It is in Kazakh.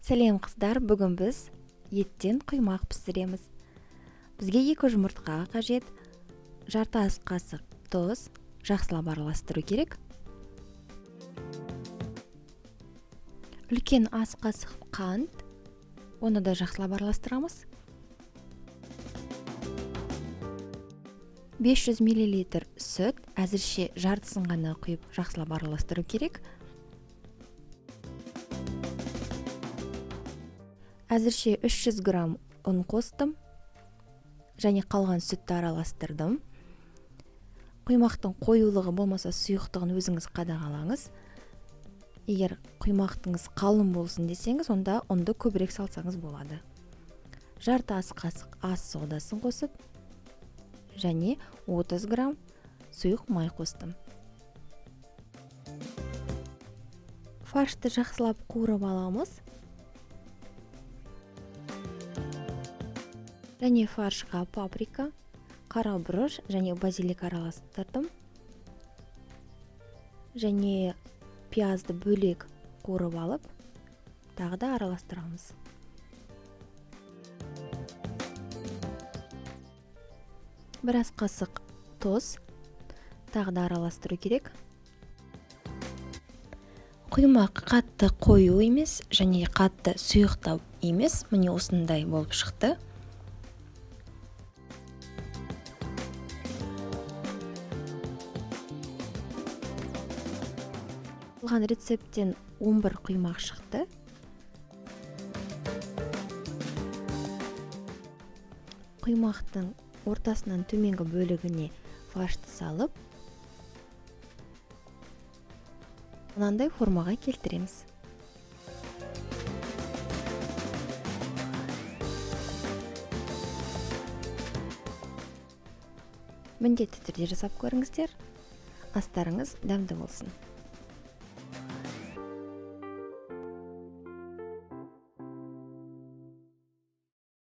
Сәлем, қыздар! Бүгін біз еттен құймақ пісіреміз. Бізге 2 жұмыртқа қажет, жарты ас қасық тұз, жақсылап араластыру керек. Үлкен ас қасық қант, оны да жақсылап араластырамыз. 500 миллилитр сүт, әзірше жартысын ғана құйып жақсылап араластыру керек. Әзірше 300 грамм ұн қостым және қалған сүтті араластырдым. Құймақтың қоюлығы болмаса сұйықтығын өзіңіз қадағалаңыз. Егер құймақтыңыз қалың болсын десеңіз, онда ұнды көбірек салсаңыз болады. Жарты ас қасық ас содасын қосып және 30 грамм сұйық май қостым. Фаршты жақсылап қуырып аламыз. Және фаршқа паприка, қара бұрыш және базилик араластырдым. Және пиязды бөлек қуырып алып, тағы да араластырамыз. Бір ас қасық тұз, тағы да араластыру керек. Құймақ қатты қою емес және қатты сұйықтау емес, міне осындай болып шықты. Алған рецепттен 11 құймақ шықты. Құймақтың ортасынан төменгі бөлігіне фаршты салып, мынандай формаға келтіреміз. Міндетті түрде жасап көріңіздер. Астарыңыз дәмді болсын.